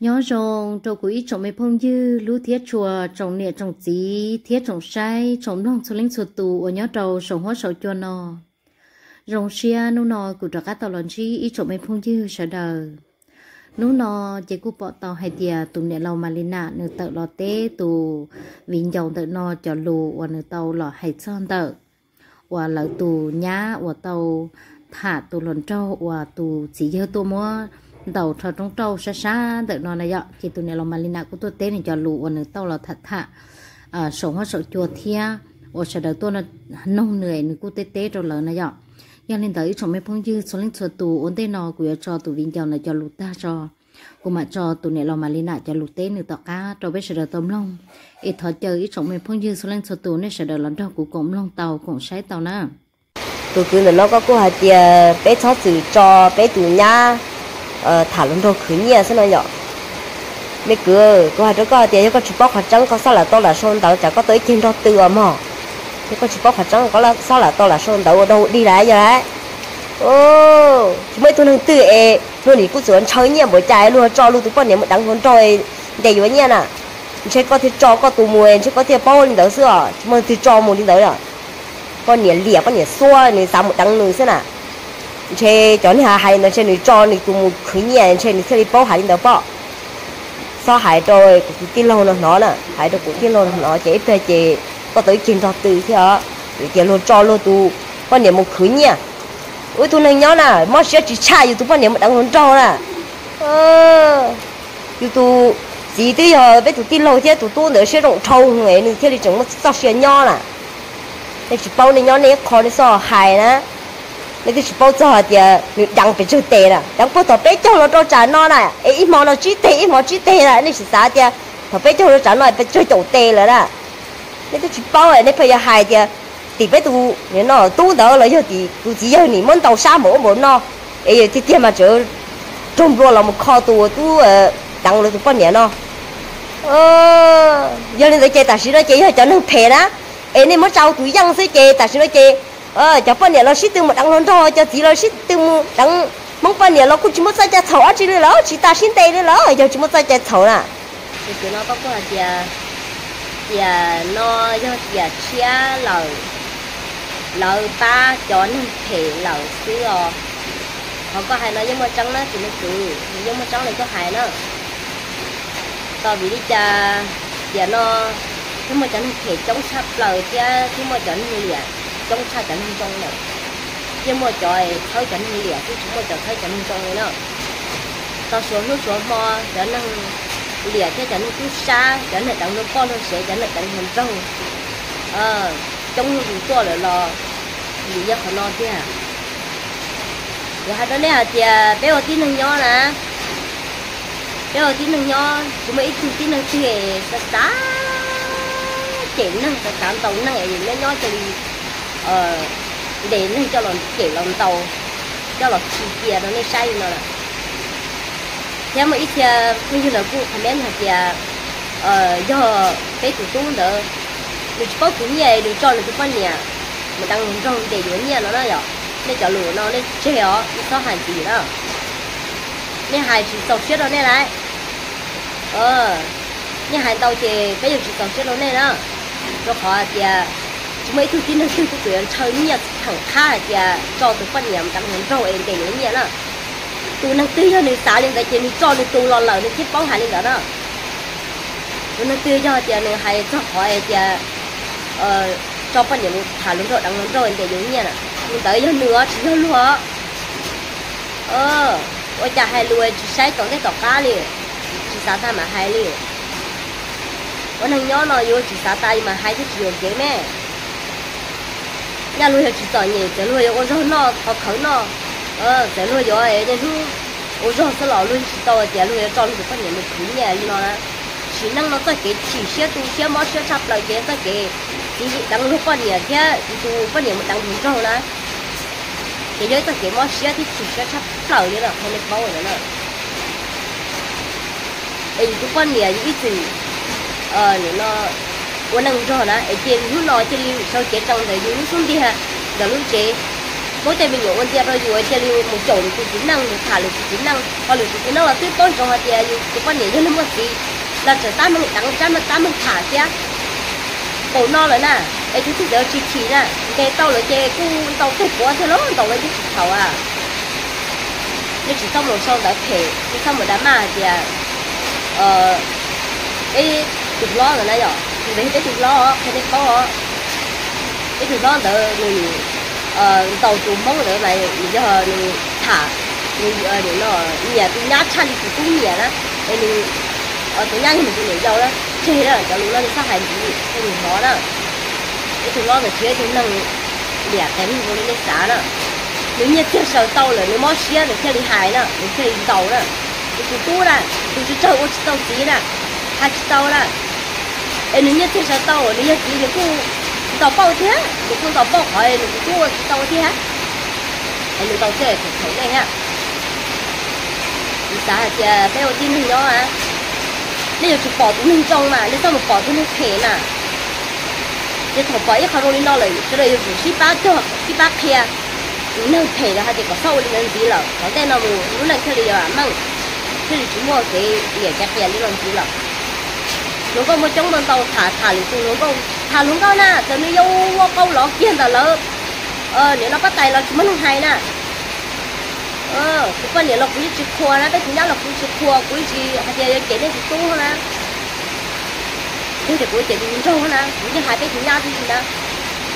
Nyob zoo rau kuv ib tsoom me phooj ywg hlub thiab tshua, tsoom niam tsoom txiv thiab tsoom saib tsoom mloog txhua leej txhua tus uas nyob rau saum huab saum cua no. Zoo siab hnub no kuv rov qab tau los ntsib ib tsoom me phooj ywg sawv daws. Hnub no ces kuj pom tau hais tias tus niam laus Malina nws tawm los teb tus viv ncaus ntawm no cov lus uas nws tau los hais txog ntawm uas lawv tus nyab uas tau tham tus hluas nraug uas tus txiv yawg tuaj muab ntaus rho roob rauj sab sab ntawm no na yom. Ces tus niam laus Malina kuj tuaj teb nws cov lus uas nws tau los tham tham saum huab saum cua thiab uas sawv daws tuaj noog nws, nws kuj teb teb rau lawv na yom. Yog li ntawd ib tsoom me phooj ywg txhua leej txhua tus, ua ntej no kuv yuav tso tus viv ncaus ntawm cov lus tag tso, kuv mam tso tus niam laus Malina cov lus teb nws tom qab rau peb sawv daws tau mloog. Es thov caw ib tsoom me phooj ywg txhua leej txhua tus nej sawv daws los nrog kuv koom mloog tau koom saib tau na. Tus kwv ntawm no koj kuj hais tias peb txhob txwm tso peb tus nyab tham hluas nraug khwv nyiaj xwb no yom. Me kwv, kuv hais rau koj tias yog koj tsis paub qhov tseeb koj xob lam tau lam sau ntawv tsam koj tau ib ceg nrog tw os mog. Yog koj tsis paub qhov tseeb koj xob lam tau lam sau ntawv ua dog ua dig lawm yog lawm. Tsis muaj ib tug neeg twg es luag nim kuj txawm ntshaw nyiaj npaum cas luag tso luag tus poj niam mus deev hluas nraug ntes yuav nyiaj na. Ntshe koj thiaj tso koj tus mus ntshe koj thiaj paub li ntawd xwb os, tsis muaj leej twg tso mus li ntawd os. Poj niam liam poj niam xuab nws xav mus deev nws xwb na. Ntshe cov neeg hais li ntawd ntshe nws tso nws tus mus khwv nyiaj ntshe nws thiaj li paub hais li ntawd pob. Xob hais rau kuv tus tij laug no hnov na, hais rau kuv tij laug no hnov ces ib pliag ces koj tau ib ceg nrog tw thiab os. Vim tias luag tso luag tus poj niam mus khwv nyiaj. Ua ib tug neeg nyob na mob siab tsis tshaj yus tus poj niam mus deev hluas nraug na. Yus tus txiv twb yog peb tus tij laug thiab tus tub ntawd siab zoo dhau, nws thiaj li tseem muaj txoj sia nyob na. Nej tsis paub nej nyob nej ib qho nej txhob hais na. Nej twb tsis paub txog hais tias nws deev pes tsawg tes na, deev puag thaum peb caug los rau tsam no na, es ib hmo no tsib teg ib hmo tsib teg na, nej sim xav tias thaum peb caug rau tsam no pes tsawg caum tes lawm na. Nej twb tsis paub nej pheej yuav hais tias tim peb tus no tub ntawd los yog tim tus txiv yawg nim muab ntaus sab npaum ub npaum no, es yog tiag tiag mas tseem raug nplua los mus kho tus tub deev lawv tus poj niam no. Yog li ntawd ces tam sim no ces yog cov neeg phem na, es nej muab tsa ua tus yeej xwb ces tam sim no ces cov poj niam los sib tw mus deev hluas nraug, cov txiv los sib tw mus deev Hmoob poj niam los kuj tsis muaj txoj cai txhaum dab tsi li lawm, tsis tas sib ntes li lawm. Yog tsis muaj txoj cai txhaum na, tus kwv no koj kuj hais tias, tias no yog tias tshiab lawm, lawv pab cov neeg phem lawm xwb os. Qhov koj hais no yeej muaj tseeb na tus me kwv, yeej muaj tseeb li koj hais na. Tos vim li cas tiam no thiaj muaj cov neeg phem coob tshaj plaws thiab thiaj muaj cov neeg liam coob tshaj cov neeg zoo lawm. Yeej muaj cov txhawb cov neeg liam thiab tsis muaj cov txhawb cov neeg zoo li na. Tau suav hnub suav hmo cov neeg liam thiab cov neeg tub sab, cov neeg deev luag poj luag sev, cov neeg deev hluas nraug coob zus tuaj lawm los vim yog qhov no tiag. Kuv hais rau nej hais tias peb ua tib neeg nyob na, peb ua tib neeg nyob tsis muaj ib tug tib neeg twg xav xav cem neeg, xav xav ntaus neeg es nyob nyob cia li ntes neeg coj los cem los ntaus, coj los khi cia rau nej saib li no lawm. Thiab muaj ib txhia phooj ywg lawv kuj comment hais tias yog peb tus tub ntawd nws tsis paub khwv nyiaj nws tso nws tus poj niam mus deev hluas nraug ntes yuav nyiaj no na yom. Nej cov lus no nej tseg os, nej txhob hais ntxiv na. Nej hais tsis txaus siab rau nej lauj. Nej hais ntau ces peb yuav tsis txaus siab rau nej na. Rau qhov hais tias tsis muaj ib tug tib neeg twg kuj tsuas yuav ntshaw nyiaj theem qhab hais tias tso tus poj niam mus deev hluas nraug es ntes yuav nyiaj na. Tus neeg twg yog nws xav li ntawd ces nws tso nws tus los lawm nws thiaj paub hais li ntawd na. Tus neeg twg yog tias nws hais txog qhov hais tias tso poj niam mus tham hluas nraug deev hluas nraug ntes yuav nyiaj na, tus ntawd yog nws os tsis yog luag. Ua cas hais lus tsis saib tom ntej tom qab li, tsis xav tas mam hais li. Ua neeg nyob no yus tsis xav tas yus mam hais thiaj tsis yuam kev me. Nyaj luag yog tsis txom nyem txawm luag yuav ua zog noj qhov khawv noj, txawm luag yuav niaj hnub ua zog xwb los luag yeej tsis tau tias luag yuav tso luag tus poj niam mus khwv nyiaj li no na. Sim neej no txoj kev chim siab tu siab mob siab tshaj plaws ces txoj kev txiv deev luag poj niam thiab tus poj niam mus deev hluas nraug na, ces yog ib txoj kev mob siab thiab chim siab tshaj plaws li lawm qhia nej paub ntawd na. Es yus tus poj niam yus ib txwm nim no ua neej nrog na es cia hnub no cia li sawv cev tsees ntawm yus lub xub ntiag ntawm lub tsev, muab tej me nyuam ua ntxias rau yus cia li mus caum lwm tus txiv neej, mus tham lwm tus txiv neej, ho lwm tus txiv neej los twb paub zoo hais tias yus tus poj niam yog leej muaj txiv, los tseem tab meeg deev, tab meeg tham thiab. Npaum no lawm na, es tus txij txawm tsis chim na, ntes tau lawm ces kuj ntaus teg puav thiab los ntaus lawv yeej tsis txhaum a. Nej tsis txhob mus sau ntawv phem, tsis txhob mus drama hais tias peb tus hlob ntawd na, yog peb tus hlob qhia nej paub os, peb tus hlob ntawd nws ntaus tus hmoob ntawd mas nws yog nws tham, nws nyiam tus nyab tshaj li tus tub nyiam na, es nws, tus nyab yog nws tus niam yau na, tseg na, cov lus no nej txhob hais ntxiv, tseg nws hnov na. Peb tus hlob ntawd tsis yog ib tug neeg liam qe neeg zoo li nej xav na. Nws nyiaj txiag sawv tau lawm nws mob siab nws thiaj li hais na, nws thiaj li ntaus na. Nws tus tub na, tus tsawg tsawg ua tsis tau txiv na, hais tsis tau na. Es nws nyiaj txiag sawv tau nws yog txiv nws kuj ntaus pauj thiab, nws kuj ntaus pauj qhov nws tus tub ua tsis tau thiab. Es nws ntaus tej thaum nej thiab. Nws xav hais tias peb ua tib neeg nyob, nej yuav tsum pom tus neeg zoo mas nej txhob mus pom tus neeg phem na. Ces thaum pom ib qho zoo li no lawm sawv daws yuav tsum sib pab cog sib pab qhia. Tus neeg phem ntawd hais tias kom txhob ua li ntawd ntxiv lawm, tom ntej no mus lub neej thiaj li yuav meej, thiaj li tsis muaj kev liam kev qias li no ntxiv lawm. Hluas nkauj muaj coob muaj ntau tham tham lwm tus hluas nkauj, tham hluas nkauj na txawm nws yuav ua qau lov kiag ntawm lawv niam no pab tais los tsis muaj neeg hais na. Kuv poj niam los kuv yeej tsis qhuas na, peb tus nyab los kuv tsis qhuas, kuv yeej tsis hais tias yuav cem nej tus tub na. Yog tias kuv cem tus nraug na kuv yeej hais peb tus nyab tib si na.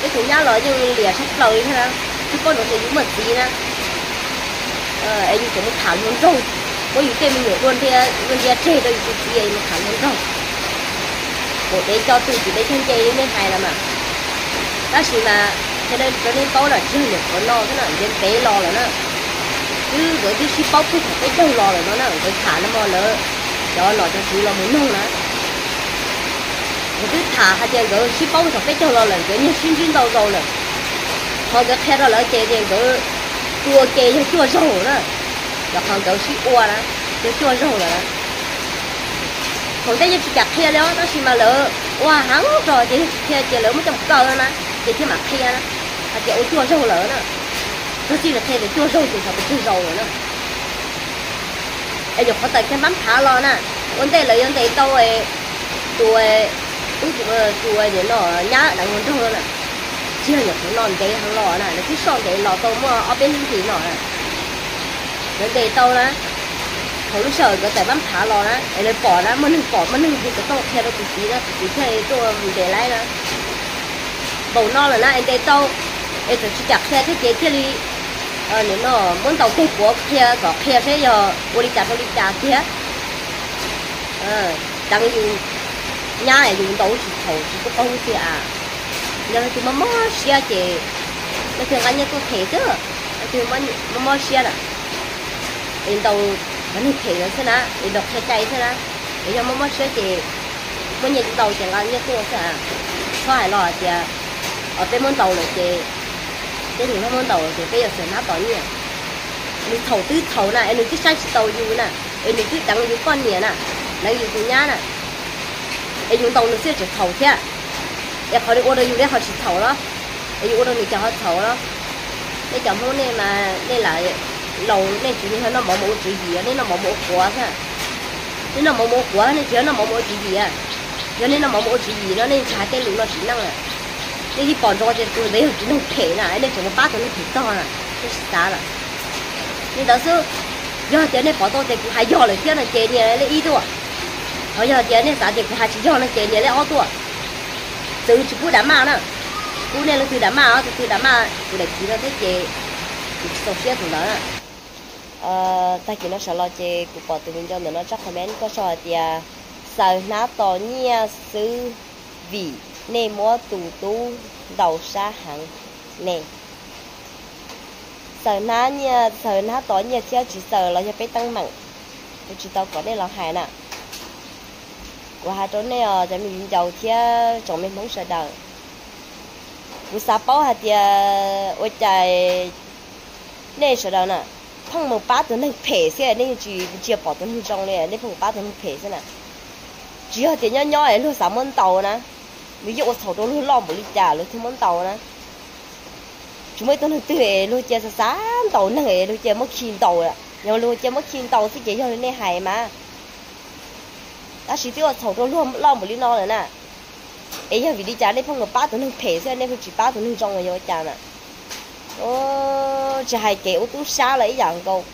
Peb tus nyab los yeej liam tshaj plaws li thiab na, twb paub ntsoov tias yus muaj txiv na. Es yus tseem mus tham hluas nraug, muab yus tej me nyuam dua ntxias tseg rau yus tus txiv es mus tham hluas nraug. Kaum dev co tug tsis dev cog nce li nej hais los mas. Tab sis mas qhia rau nej paub na tsis yog nyuam qhuav no xwb na, ntev ntev los lawm na. Twb nkawd twb sib paub puag thaum peb caug los lawm no na, nkawd tham no mas lawv cov nom cov tswv los mus noog na. Nkawd twb tham hais tias nkawd sib paub thaum peb caug los lawm, nkawd nyiag sib ntsib ntau zaus lawm. Qhov nkawd qhia rau lawv ces tias nkawd tua ke yog cuaj zaug na, yog qhov nkawd sib ua na, yog cuaj zaug lawm na. Thaum ntej yeej tsis kam qhia li os, tab sis mas lawv ua heev rog ces yog tsis qhia ces lawv muab coj mus kaw na, ces thiaj mam qhia na, hais tias ua cuaj zaug lawm na. Tug txij li qhia tias cuaj zaug ces xyov puas tsawg zaus lawm na. Es nyuam qhuav tawm kiag npab phav los na, ua ntej lawv yuav ntes tau tus, tus, tus no nyab deev hluas nraug no na. Tsis yog nyuam qhuav no, ntev heev los na, lawv twb soj ntev los tau muaj ob peb hnub hlis no na. Lawv ntes tau na, thaum lub sij hawm nkawd tawm npab phav los na es lawv pom na, muaj neeg pom muaj neeg hu xov tooj qhia rau tus txiv na, tus txiv thiaj li tuaj mus ntes lawv na. Npaum no lawm na es ntes tau, es txawm tsis kam qhia thiab ces thiaj li, nim no muab ntaus teg puav qhia kom qhia seb yog ua li cas rau li cas tiag. Deev yus nyab yus ntaus tsis txhaum tsis pub qaug tiag a. Yog leej twg mob mob siab ces leej twg nqa nyiaj tuaj them xwb, leej twg mob mob siab na, es ntaus cov neeg phem ntawd xwb na, es ntaus qhia cai xwb na. Es yog mob mob siab ces muaj nyiaj ntau ces nqa nyiaj tuaj xwb a. Txhob hais los hais tias peb muab ntaus lawm ces, peb tus hlob muab ntaus lawm ces peb yuav xaws hnab tos nyiaj. Nws txhaum twb txhaum na es nws twb saib tsis taus yus na, es nws twb deev yus poj niam na, deev yus tus nyab na, es yus ntaus nws xwb tseem txhaum thiab. Es qhov nws ua rau yus nej ho tsis txhaum los? Es yus ua rau nws cas ho txhaum los? Nej cov Hmoob nej mas nej lam laus nej tsis yog noj mov mus ua tswv yim, nej noj mov mus ua quav xwb. Nej noj mov mus ua quav nej tsis yog noj mov mus ua tswv yim. Yog nej noj mov mus ua tswv yim no nej tsis hais tej lus no sim neej na. Nej yeej pom ntsoov tias tus ntawd yog tus neeg phem na, nej tseem mus pab tus neeg phem tog na, nej tsis xav lawm. Li ntawd xwb, yog tias nej pom tau tias kuv hais yog lawm thiab no ces nias lej ib tuaj. Ho yog tias nej xav tias kuv hais tsis yog no ces nias lej ob tuaj. Txwv tsis pub drama na. Pub nej leej twg drama os, tus twg drama tus daim kiv no thiab ces kuv tsis txaus siab tus ntawd na. Tag kis no sawv los ces kuv pom tus viv ncaus ntawm no tsab comment koj sau hais tias xaws hnab tos nyiaj xwb vim nej muab tus tub ntaus sab heev ne. Xaws hnab nyiaj, xaws hnab tos nyiaj thiab tsis xaws los yog peb teeb meem. Kuv tsis tau kom nej los hais na. Kuv hais rau nej os cov me viv ncaus thiab tsoom me Hmoob sawv daws. Kuv xav paub hais tias ua cas nej sawv daws na pheej mus pab tus neeg phem xwb, nej yeej tsis ntsia pom tus neeg zoo li, nej pheej mus pab tus neeg phem xwb na. Tsis yog tias nyob nyob es luag xav muab ntaus na, nws yeej ua txhaum rau luag loj npaum li cas luag thiaj muab ntaus na. Tsis muaj ib tug neeg twg es luag cia xav xav ntaus neeg es luag cia muab khi ntaus. Yog luag cia muab khi ntaus xwb ces yog li nej hais mas. Tab sis twb ua txhaum rau luag loj npaum li no lawm na. Es yog vim li cas nej pheej mus pab tus neeg phem xwb, nej pheej tsis pab tus neeg zoo los yog ua cas na? Tsis hais kev ua tub sab los ib yam nkaus,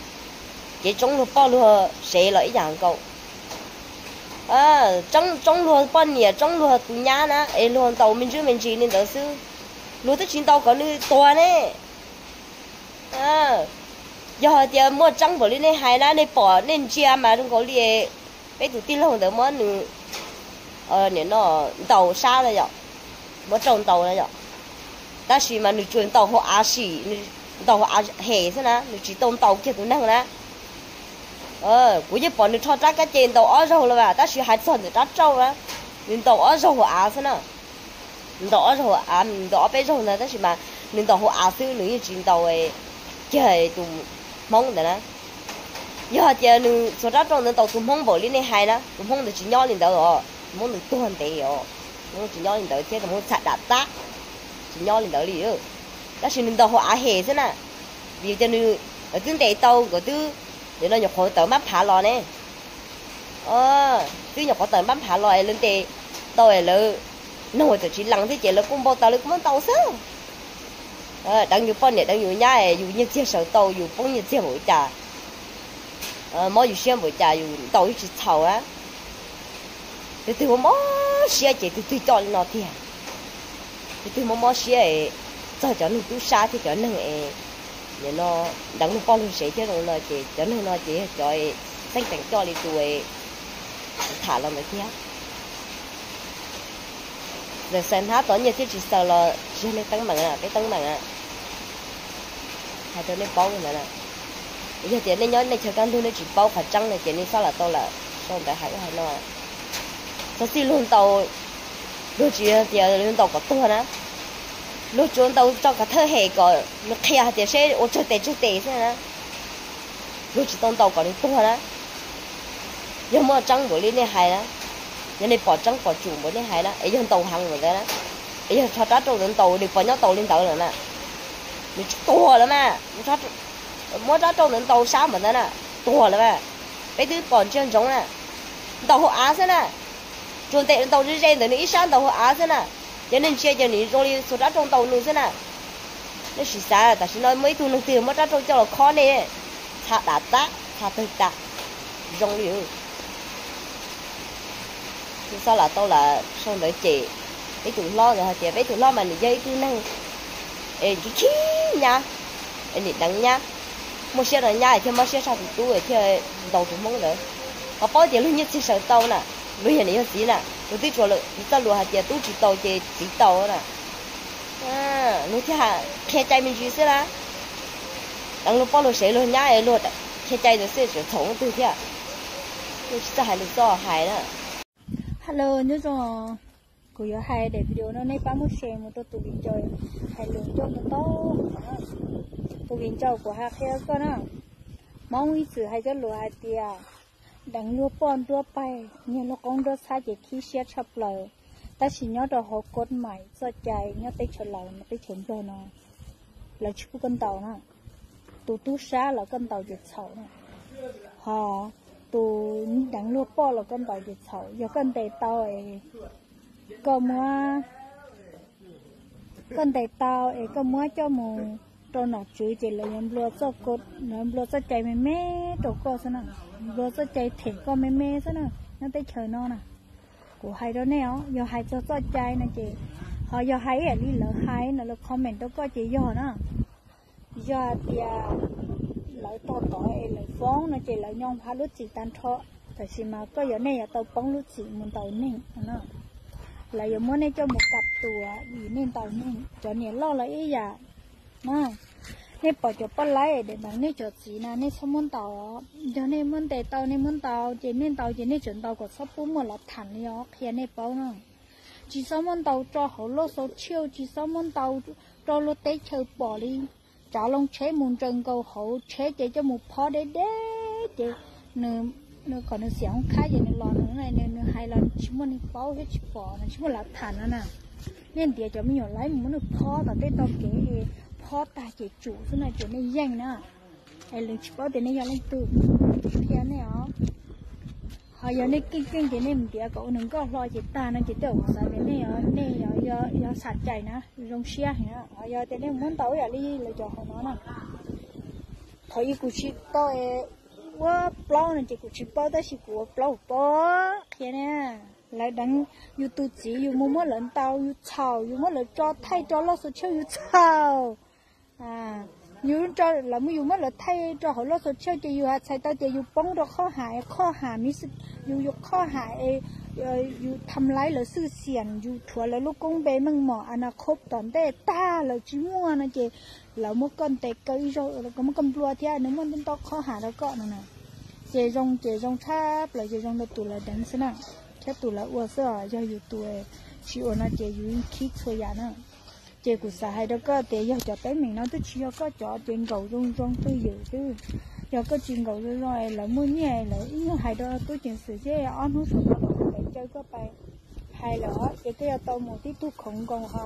kev tsoob luag poj luag sev los ib yam nkaus. Tsoob luag poj niam, tsoob luag tus nyab na, es luag ntaus me ntsis me ntsis li ntawd xwb, luag twb tsis ntaus kom nws tuag ne. Yog hais tias muaj tseeb npaum li nej hais na, nej pom nej ntsia mas zoo nkaus li peb tus tij laug ntawd muab nws ntaus sab na yom, muab rau ntaus na yom. Tab sis mas nws tsuas ntaus hauv av sim, ntaus hauv av hem xwb na, nws tsis tau ntaus kiag tus neeg na. Kuv yeej pom nws rho rab kab ce ntaus ob zaug lawm as, tab sis hais txog ntawm rab rauj na, nws ntaus ob zaug hauv av xwb na. Ntaus ob zaug hauv av, ntaus ob peb zaug ntawd tab sis mas nws ntaus hauv av xwb, nws yeej tsis ntaus kiag tus hmoob ntawd na. Yog hais tias nws txhua rab rauj ntawd ntaus tus hmoob npaum li nej hais na, tus hmoob ntawd tsis nyob li ntawd os, tus hmoob ntawd tuag ntev os, tus hmoob tsis nyob li ntawd thiab, tus hmoob txham dam tab, tsis nyob li ntawd li. Tab sis nws ntaus hauv av hem xwb na, vim tias nws, lawv twb ntes tau, nkawd twb, nim no nyuam qhuav tawm npab phav los ne. Twb nyuam qhuav tawm npab phav los es lawv ntes tau es lawv noog tawm tsis lees thiab ces lawv kuj npau taws lawv kuj muab ntaus xwb. Deev yus poj niam deev yus nyab es yus nyiaj txiag sawv tau, yus poob nyiaj txiag npaum cas, mob yus siab npaum cas yus ntaus yeej tsis txhaum na. Tus twg mob mob siab ces tus twg coj li no tiag. Tus twg mob mob siab es txog cov neeg tub sab thiab cov neeg es nim no deev luag poj luag sev thiab zoo no ces cov neeg no ces yog cov xeeb teem coj li tus tham los ntawd thiab. Txawm xaws hnab tod nyiaj thiab tsis xaws los tsis yog nej teeb meem, peb teeb meem. Hais rau nej paub ntawd na. Yog tias nej nyob nej chaw kaj ntug nej tsis paub qhov tseeb no ces nej txhob lam tau lam sau ntawv hais ub hais no. Txog txij luag ntaus, luag tsis tias luag ntaus kom tuag na, luag tsuas ntaus tso kom thawj hem kom nws qhia hais tias seb ua tsawg tes tsawg tes xwb na. Luag tsis tau ntaus kom nws tuag na. Yog muaj tseeb npaum li nej hais na, yog nej pom tseeb pom tsum npaum nej hais na, es yog ntaus heev npaum ntawd na, es yog rho rab rauj ntawd ntaus, nws puas nyob tau li ntawd lawm na? Nws tsis tuag lawm mas, muab rab rauj ntawd ntaus sab npaum ntawd na, tuag lawm mas. Peb twb pom ntsia ntsoov na, ntaus hauv av xwb na, tsuas ntes ntaus ze ze ntawm nws ib sab ntaus hauv av xwb na. Ces nej ntsia ces nws zoo li txhua rab rauj ntaus nws xwb na. Nej sim xav tam sim no muaj ib tug neeg twg muab rab rauj coj los khob nej, txha dam tab txha tawg tas, zoo li. Tsis txhob lam tau lam sau ntawv cem peb tus hlob ntawd hais tias peb tus hlob mas nws yog ib tug neeg es khib khib nyab, es nim deev nyab, muaj siab rau nyab thiaj mob siab tshaj tus tub thiaj ntaus tus hmoob ntawd. Ho paub tias luag nyiaj txiag sawv tau na, luag yog niam yog txiv na, luag twb tsuas txoj lus hais tias tub tsis tau ces txiv tau na. Luag thiaj qhia cai me ntsis xwb na. Deev luag poj luag sev luag nyab luag qhia cai ntawd xwb tseem txhaum leej twg thiab. Luag tsis txawj hais lus txoj hais na. Hello nyob zoo, kuv yuav hais daim video no nej pab muab share mus rau tus viv ncaus hais lus ncauj ntau ntau. Tus viv ncaus kuv hais qhia koj na, Hmoob ib txwm hais cov lus hais tias deev luag poj nruab paig, nyiag luag qoob nruab txhab ces khib siab tshaj plaws. Tab sis nyob rau hauv kod mais txoj cai nyob teb chaws Laus no teb chaws Nplog no, lawv tsis pub koj ntaus na. Tus tub sab los koj ntaus ces txhaum na, ho tus deev luag poj los koj ntaus ces txhaum. Yog koj ntes tau es koj muab, koj ntes tau es koj muab coj mus rau nom tswv ces lawv yuav nplua txoj, lawv nplua txoj cai me me rau koj xwb na, nplua txoj cai them koj me me xwb na, nyob teb chaws no na. Kuv hais rau nej os, yog hais txog txoj cai no ces, ho yog hais ib yam li lawv hais no lawv comment rau koj ces yog na. Yog hais tias lawv tog tod es lawv foob no ces lawv nyoo phav lub txim tag nrho. Tab sis mas koj yog nej yuav tau poob lub txim mus ntaus neeg no. Lawv yuav muab nej coj mus kam tuam vim nej ntaus neeg. Cov niam loj los ib yam na. Nej pom cov poj laib es deev nej cov txiv na nej txhob muab ntaus. Yog nej muab ntes tau nej muab ntaus ces nej ntaus ces nej tseem ntaus kom txhob pub muaj lav tham li os, qhia nej paub na. Tsis txhob muab ntaus rau hauv lub xau tshiab, tsis txhob muab ntaus rau luag teb chaws pom li. Tsav loo tsheb mus ntsaws nkaus hauv tsheb ces coj mus phob deb deb ces nws, kom nws xiam hoob khab ces nws los nws, nws hais los tsis muaj neeg paub thiab tsis pom, tsis muaj lav tham no na. Nej ntiav cov me nyuam laib mus muab nws phob tom tej tog kev es Khob tag ces tsum xwb no ces nej yeej na, es lawv tsis paub tias nej yog leej twg, qhia nej os. Ho yog nej keej keej ces nej mus ntiav kom ua nws nkoj hlo ces tag no ces tej zaum kuv xav tias nej, nej yog xam cai na, zoo siab heev. Ho yog tias nej muab ntaus ib yam li lawv cov hauv no na, qhov ib kuv tsis tau ua plaub no ces kuv tsis paub tab sis kuv ua plaub paub, qhia nej. Lawv deev yus tus txiv yus mus muab lawv ntaus yus txhaum, yus muab lawv tso thaij rau loj xus tshiab yus txhaum. Yus, lawv muab yus muab lawv thaij rau hauv loj xus tshiab ces yus hais txhais tau tias yus poob rau khob ham, khob ham mis, yus yus khob ham es yus tham laiv lawv xwm xiam, yus rhuav lawv lub koob npe meej mom a na khob tom ntej tag lawm tsis muaj no ces lawv muab koj ntes kaw ib zaug, muab koj nplua thiab nws muaj ntau khob ham rau koj no na. Ces zoo ces zoo tshaj plaws ces zoo rau tus lawv deev xwb na, thiab tus lawv ua xwb os. Yog yus tus tsis ua no ces yus yeej khib txhua yam na. Ces kuv xav hais rau koj tias yog cov teeb meem no twb tsis yog koj cov ces nkaum zoo zoo twj ywm xwb. Yog koj tsis nkaum zoo zoo es lawv muaj nyiaj lawv ib nyuag hais rau tub ceev xwm thiab ob hnub saum no lawv caw koj pais hais lawm ces koj yuav tau mus tib tug khoov nkoos ho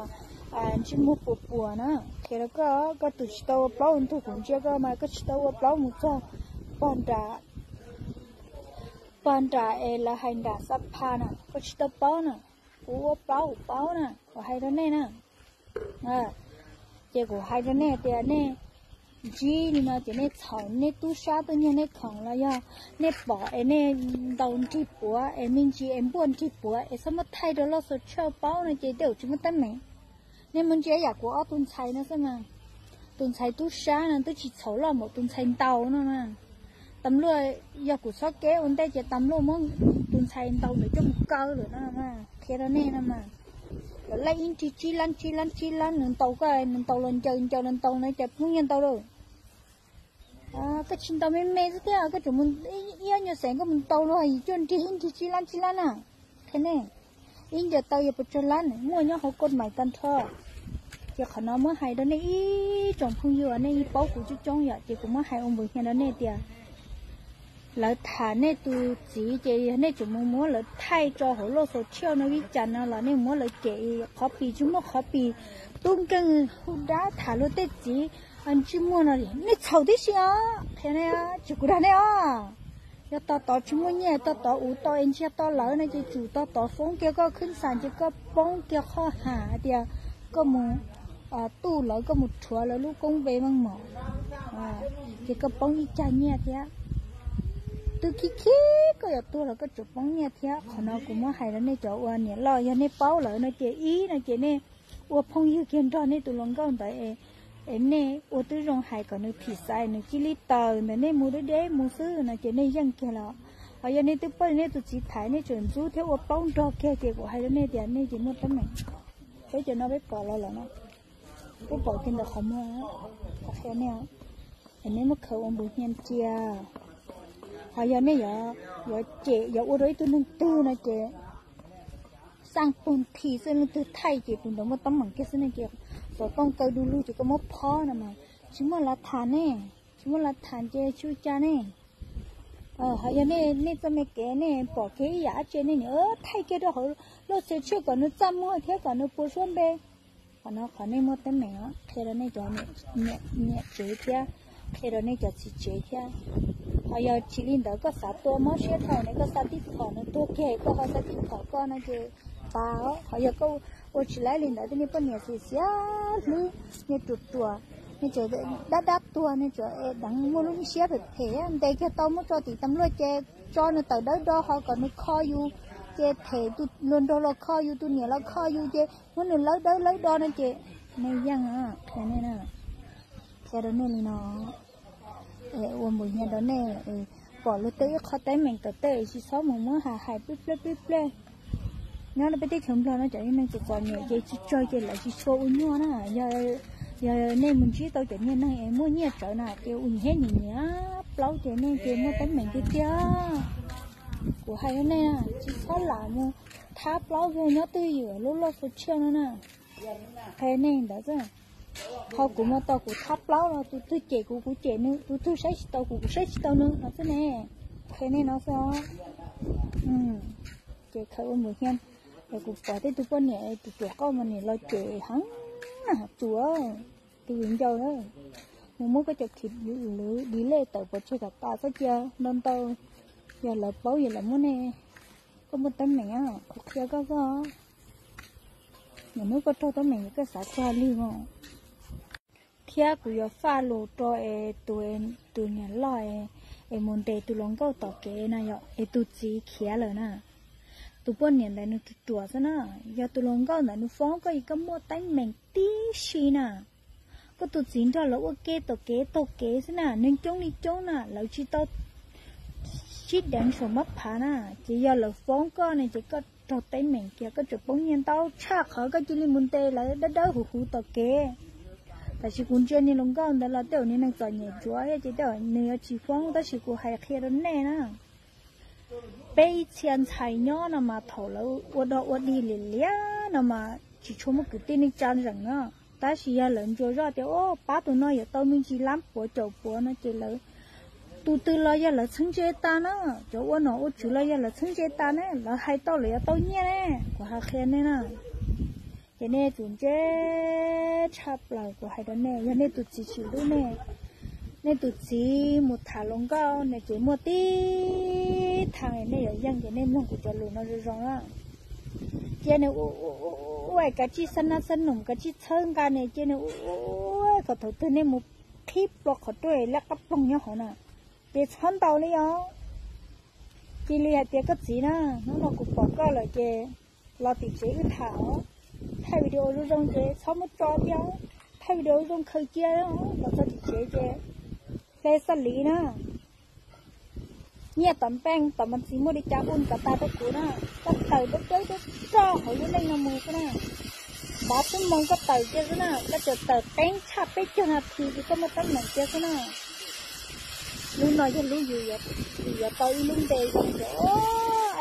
ntsej muag puas puas na. Qhia rau koj, koj tus tsis tau ua plaub ntug kuv ntsia koj mas koj tsis tau ua plaub mus txog pog nram, pog nram es lawv hais nram xa pha na, koj tsis tau paub na. Kuv ua plaub kuv paub na, kuv hais rau nej na. Ces kuv hais rau nej tias nej ntsib li no ces nej txhaum, nej tub sab tuaj nyiag nej khoom los yog nej pom es nej ntaus nrig puav es me ntsis es npuaj nrig puav es txhob muab thaij rau loj xus tshiab paub no ces tej zaum tsis muaj teeb meem. Nej muab ntsia yam kuv ob tus ntxhais no xwb mas, tus ntxhais tub sab no twb tsis txhaum loj npaum tus ntxhais ntaus no na. Tas luaj, yog kuv txhob keb ua ntej ces tas luaj muab tus ntxhais ntaus ntawd coj mus kaw lawm no. Qhia rau nej no mas, lawv laij ib nrig tsib lab tsib lab tsib lab, nws ntaus koj nws ntaus los ncaws ncaws los ntaus no cas pheej nyiag ntaus lawm. Koj tsis ntaus me me xwb thiab koj tseem mus ib ob nyuag xeem koj mus ntaus luag yim cuaj nrig ib nrig tsib lab tsib lab na. Qhia nej, ib ncaws taw yog pes tsawg lab muaj nyob hauv koj mais tag nrho. Ces qhov no muab hais rau nej ib tsoom phooj ywg uas nej yeej paub kuv coob coob yom, ces kuv muab hais ua npus hias rau nej tias lawv tham nej tus txiv ces yog nej tseem mus muab lawv thaij tso hauv loj xus tshiab no vib cas no los nej muab lawv cem qhov pis tsis muaj qhov pis, tub nkeeg hu dab tham luag tej txiv ntsej muag no nej txhaum tib si os. Qhia nej, tsis kuv dag nej os. Yog tos tod tsis muaj nyiaj, tos tod uv tau es ntsiag to lawm no ces tsum tos tod foob kiag koj khwb ntxas ces koj poob kiag qhov ham hais tias koj mus tuj lawv, koj mus rhuav lawv lub koob npe meej mom, ces koj poob ib cag nyiaj thiab. Twb khib khib koj yuav tuag los koj tseem poob nyiaj thiab. Qhov no kuv muab hais rau nej cov ua niam loj, yog nej paub lawm no ces ib no ces nej ua phooj ywg kiag nrog nej tus hluas nkauj ntawd es nej ua tib zoo hais kom nws thim xaiv nws cia li tawm ntawm nej mus deb deb mus xwb no ces nej yeej kiag los. Ho yog nej twb pom nej tus txiv thaiv nej tseem ntxub thiab ua plaub nrog kiag ces kuv hais rau nej tias nej ces muaj teeb meem. Peb cov no peb pom los lawm no, peb pom kiag ntawm qhov muag, qhov qhia nej, es nej muab khaws ua npus hnia cia. Ho yog nej yuav cem yuav ua rau ib tug neeg twg no ces xaj pug nthi xwb, leej twg thaij ces tus ntawd muaj teeb meem kiag xwb ne ces xov tooj kaw du lug ces koj muab phob no mas tsis muaj lav tham ne, tsis muaj lav tham ces tsis ua cas ne. Ho yog nej txoj me kev nej pom kiag ib yam dab tsi nej niam thaij kiag rau hauv lub xwm tshwj kom nws txaj muag thiab kom nws puas suab npe. Qhov no qhov nej muaj teeb meem os, qhia rau nej cov niam tsev thiab, qhia rau nej cov txiv tsev thiab. Ho yog tsis li ntawd koj xav tua mob siab thaum ne koj xa tib phom nws tuag kiag koj ho xa tib phom koj no ces tas. Ho yog koj ua tsis laib li ntawd tej niag poj niam xiam xiam hlwb, niag ruam ruam, niag tseem dab dab tuag, niag tseem deev muaj lub siab phem phem ntes kiag tau muab tso tim tas luaj ces tso nws tawm dawb do ho kom nws kho yus, ces them tus hluas nraug los kho yus, tus niam los kho yus ces muab nws lawb dawb lawb do no ces nej yeej qhia nej, qhia rau nej li no, ua npus hnia rau nej, pom luag tej ib qho teeb meem tawm tej tsis txhob mus muab hais hais pib plej pib plej. Nyob rau peb teb chaws Nplog no cov neeg txom txom nyem ces tsis tsawg ces lawv tsis tshua ua nyuaj na. Yog nej mus ntsib tau cov niag neeg es muaj nyiaj tsawv na ces ua nyiam nyiam plaub ces nej ces muaj teeb meem tiag tiag. Kuv hais rau nej, tsis txhob lam mus thab plaub kiag nyob twj ywm lub loj xu tshiab no na. Qhia nej ntawd xwb. Ho kuv mus tau kuv thab plaub los tus twg cem kuv kuv cem nws, tus twg saib tsis taus kuv kuv saib tsis taus nws no xwb ne. Qhia nej no xwb os. Ces khaws ua npus hnia, es kuv pom tej tug poj niam tus ruam qauj mas niam los cem heev na, tus Tus viv ncaus na, nws muab koj cov khiv lwv delete tawm pov tseg kom tas xwb cia ntau ntau. Yog lawv paub yog lawv muab nej, koj muaj teeb meem, kuv qhia koj xwb. Nim hnub koj raug teeb meem koj xav txog li os. Thiab kuv yuav faj lus rau es tus, tus niam loj es mus ntes tus hluas nkauj tom kev no yom, es tus txiv khiav lawm na. Tus poj niam ntawd nws ruam ruam xwb na. Yog tus hluas nkauj ntawd nws foob koj es koj muaj teeb meem tib si na. Koj tus txiv nrog lawv ua ke tom kev taug kev xwb na, neeg coob li coob na, lawv tsis tau sib deev saum mab phav na. Ces yog lawv foob koj ne ces koj raug teeb meem kiag, koj tseem poob nyiaj ntau tshaj qhov koj cia li mus ntes lawv dawb dawb huv huv tom kev. Tab sis kuv ntsia niag hluas nkauj ntawd los tej zaum niag neeg txom nyem ntsuav thiab ces tej zaum nws yuav tsis foob, tab sis kuv hais qhia rau nej na, peb ib txhia ntxhais nyob no mas thaum lawv ua dog ua dig liam liam no mas tsis tshua muaj kwv tij neej tsa zeem na. Tab sis yog lawv ntsuas zoj tias, o, pab tus no yuav tau me ntsis lab puav caum puav no ces lawv, tus twg los yog lawv txheeb ze tas na, cov ua nom ua tswv los yog lawv txheeb ze tas ne, lawv hais tau lawv yuav tau nyiaj ne, kuv hais qhia nej na. Ces nej tsum ntse tshaj plaws, kuv hais rau nej, yog nej tus txiv tsis hlub nej, nej tus txiv mus tham hluas nkauj no ces muaj tib thaj nej yuav yeej, ces nej mloog kuv cov lus no zoo zoo na. Cia nws ua, ua kav tsij xab nab xab noom kav tsij txhawb nqa nws, cia nws ua, kom thaum twg nej mus qhib plua qhov rooj lab qab ploog nyob hauv na, ces txhob ntaus li os. Cia li hais tias, koj txiv na, hnub no kuv pom koj lawm ces los tim tsev wb tham os. Thaij video zoo zoo ces txhob muab tso thiab, thaij video zoo khaws cia los txog tim tsev ces hle xab liv na, nyiaj tom npeej tom mas txiv muaj li cas hu kom tas rau kuv na. Koj tawm dawb dawb rog hauv lub neej no mus xwb na. Npav xuab moos koj tawm cia xwb na, koj txawm tawm qeeb tshaj peb caug nas this ces koj muaj teeb meem cia xwb na. Lub no yog lub yus yuav tau ib lub npe zoo tias, o,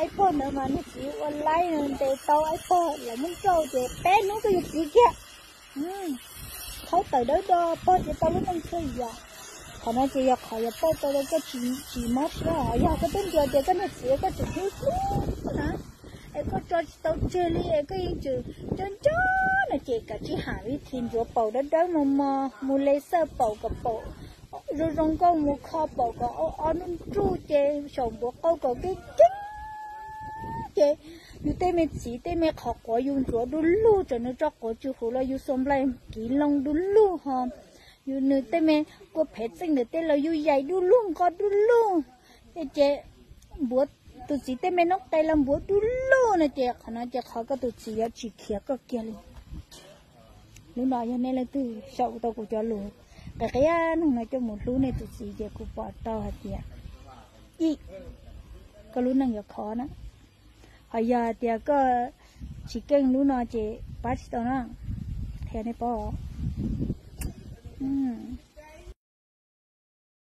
aib pog ntawd mas niag txiv ua laib ntes tau aib pog lawv muab nrauj ces peb hnub koj yuav txiv kiag. Thaub tawm dawb do pog ces tau lub neej txhua yam. Qhov no ces yog qhov yuav pauj tau rau koj tsis mob siab. Yog koj twb ntsuas tias koj niag txiv koj tseem hlub hlub na, es koj tso tsis tau tseg li es koj yeej tseem nco nco no ces kav tsij ham vib thi ntxuav paus dawb dawb mos mos, mus le xawj paum kom paum zoo zoo nkauj, mus kho paum kom ob nruj nruj ces xyaum npuav qau kom keeb keeb. Ces yus tej me txiv tej me qhov quav yus ntxuav du lug, txawm nws tso quav tsw huv los yus xuas nplaig kiv loo du lug ho. Yus nws tej me kua phev txeej ntawm tej los yus yaim du lug nqo du lug. Ces npuav tus txiv tej me noob qes los npuav du lug no ces qhov no ces qhov koj tus txiv yuav tsis khiav koj kiag li. Lub no yog nej leej twg xyaum tau kuv cov lus qias qias neeg no coj mus hlub nej tus txiv ces kuv pom tau hais tias, ib, koj lub neej yuav khov na. Ho yog hais tias koj tsis keej lub no ces pab tsis tau na, qhia nej paub.